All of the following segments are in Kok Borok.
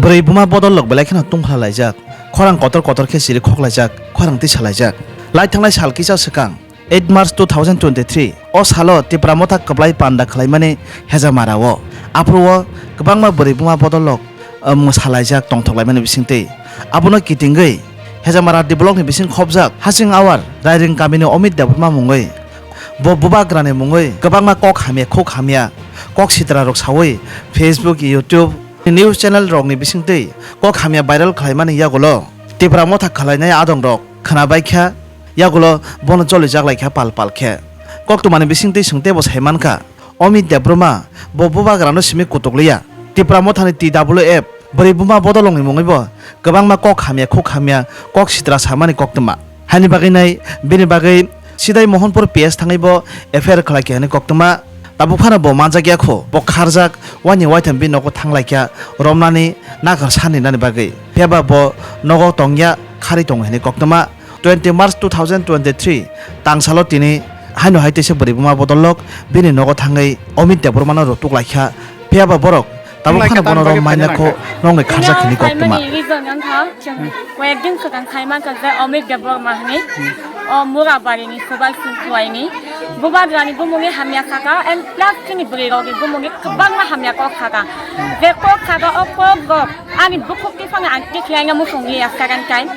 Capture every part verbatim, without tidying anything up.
Bwrwi buma bodol lok belai kheno tungphla laijak, khorang kotor kotor khe chiri khok laijak, khorang tisa laijak. Lai thanglai sal kisa swkang, eight March two thousand twenty-three, o salo Tipra Motha kwplai panda khlaimani Hejamara o. Aphuru o kwbangma bwrwi buma bodol lok, um, mwsa laijak tongthok laimani bisingtwi. Abono kitingwi Hejamara D block ni bising khopjak Hasing Awar Rairing kamini Omit Debbarma mungwi bo bubagrani mungwi kwbangma kok hamya khuk hamya kok sitra rok sawi Facebook, YouTube, news channel rokni bisingtwi kok hamya viral khlaimani yagulo Tipra Motha khlainai adongrok khwnabaikha, yagulo bono cholijak laikha pal pal khe. Koktwmani bisingtwi chwng teibo saimankha, Omit Debbarma bo bubagrano simi kutukliya. Tipra Mothani T W F bwrwi buma bodolongni mungwibo kwbangma kok hamya khuk hamya kok sitra samani koktwma. Haini bagwi nai, bini bagwi sidai Mohanpur P S thangwi bo F I R khlai khe hwnwi koktwma. Tabuk phano bo manjak ya kho, bo kharjak, waini waitham bini nogo thang lai kha, romnani nakar sani nani bagwi. Phiya ba bo nogo tong ya, kharwi tongo hwnwi koktwma. Twenty March two thousand twenty-three tangsalo tini haino hai teisa bwrwi buma bodol lok bini nogo thangwi Omit Debbarmano rutuk lai kha. Phiya ba borok tabuk phano bono rom maina kho, nongni kharjak hwnwi koktwma. Reason wngkha, chwng koyekdin swkang sai mankha je Omit Debbarma hwnwi, o Murabari ni Subal Singh Kuwai ni. Bubagrani bumungni hamya saka, and plus chini bwrwi rokni bumungni kwbangma hamya kok saka. Je kok saka, o kok rok ani bukhuk tiphano ang tikhlaina muchung liya second time.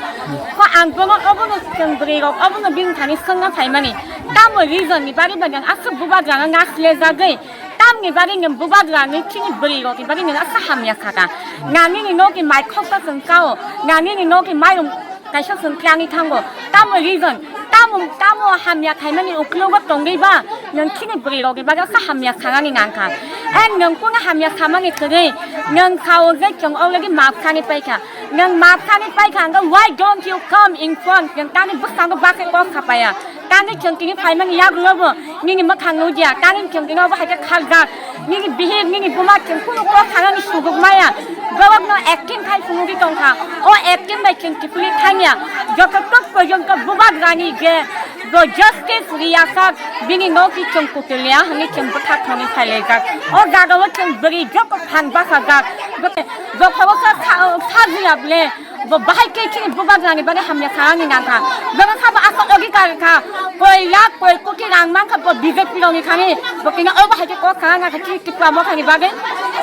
Ko ang bono obono chwng bwrwi rok obono bini thani swngna phaimani. Tamo reason ni bagwi bagwi ang aswk bubagrano naslejagwi. Tamni bagwi nwng bubagrani chini bwrwi rokni bagwi nwng aswk hamya saka. Nangini nokni mai khoksa chwng kao, nangini nokni mairum kaisa chwng klangwi thango. Tamo reason, tamo, tamo hamya khaimani uklogo tongwi ba, nwng chini bwrwi rokni bagwi aswk hamya sanani nangkha. And nwng kunu hamya samani kwrwi, nwng sao je chwng already maaf sani paikha. Nwng maaf sani paikha, hwnkhe why don't you come in front? Nwng tani bwskango bakhe kok sapaya. Tani chwng tini phaimani yagulobo nini mwkhang nukya. Tani chwng tini obo hai khe kharjak. Nini bihik, nini buma chwng kunu kok sanani suguk maya. Borokno acting khai phunugwi tongkha. O acting bai chwng kiphilwi thangya. Joto tok porjonto bubagrani je bo justice riyasak, bini nokni chwng kutuliya hwnwi chwng bwthak thangwi phailaijak. O jagao chwng bwrwi joto phan bachajak. Bo, bo khabosa sa, sa, sajiya bwle. Bo bahai khe chini bubagrani bagwi hamya sanani nangkha. Borok sabo aswk odhikar kha. Koi lakh, koi koti rang mankha bo B J P rokni thani. Bo kini obo hai khe kok sana nangkha chini Tipra Mothani bagwi.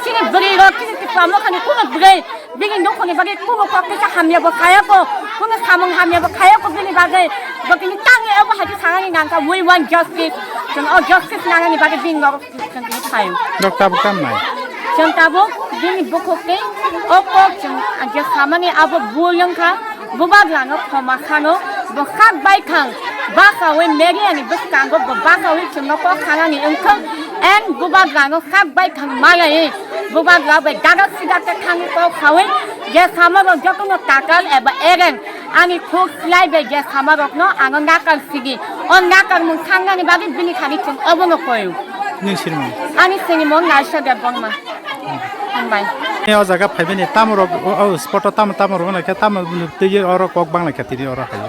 Chini bwrwi rok chini Tipra Mothani kunu bwrwi bini nukhungni bagwi kunu kok kisa hamya bo khaya kho. Kunu samung hamya bo khaya kho bini bagwi. Bo kini tangwi obo hai khe sanani nangkha, "We want justice." Chwng o justice nanani bagwi bini nogo Chwng tini phaio. Nok tabuk tam nai? Chwng tabuk bini bukhuk tei o kok chwng je samani abo bul wngkha, bubagrano khoma sano, bo kak bai thang, basaui media ni bwskango bo basaui chwngno kok sanani wngthang, and bubagrano kak bai thang malai, bubagra bai dadak sidak khe thangwi kok saui, je samarok jotono takal eba ereng, ani khuk slai bai je samarokno ano nakar sigi, o nakarmung sangnani bagwi bini thani chwng obono koio. Nini sinimung? Ani sinimung Naisha Debbarma. Hambai. Ni o jaga phaibani tamo rok, o, o spot o tamo, tamo rok nai khe tamo twi oro kok bang lai khe tini oro hai.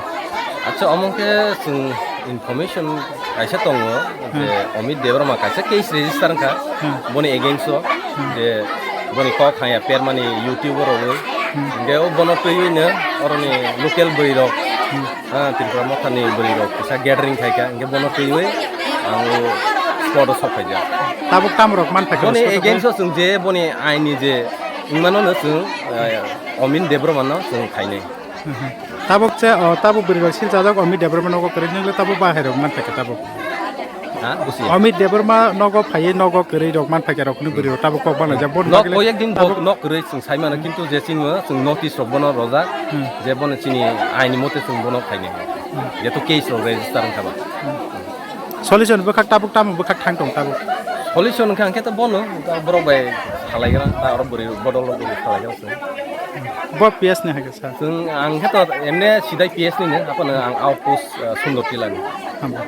Acha, omo khe chwng information kaisa tongo je Hmm. Omit Debbarma kaisa case register wngkha Hmm. boni against o Hmm. je boni kok haya permani YouTube o rogwi. Hmm. Hingke o bono twiwi no oroni local bwrwi rok. Hmm. Ah, Tripura Mothani bwrwi rok kisa gathering khaikha, hingke bono twiwi ang o spot o sok phaijak. Tabuk tamo rok man phaikha boni spot o against o chwng je boni aini je wngmano no chwng, eh, Omin Debbarma no chwng khainai. Mhm. Tabuk che, o, tabuk bwrwi rok siljajak Omin Debbarma nogo kwrwi nunglo tabuk bahai rok man phaikha tabuk. Ha? Busi. Amit Debbarma nogo phaiwi nogo kwrwi rok man phaikha rok hwnwi bwrwi rok tabuk kok banglaijak. Nok koyek din tabuk nok kwrwi chwng sai mano, kintu je chini chwng notice rok bono rojak, Hmm. je bono chini aini mote chwng bono khaini. Hmm. Jeto case rok register wngkha ba. Hmm. Solution bwkhak tabuk tamo bwkhak thang tong tabuk. Solution wngkha hwnkhe to bono, ta borok bai khalaigra, ta oro bwrwi bodol rok bwrwi khalaigra chwng. Bo P S ni hai khe sir. Chwng ang khe to emne sidai P S ni no, haphano ang outpost, ah, Sundor Tila ni. Hambai.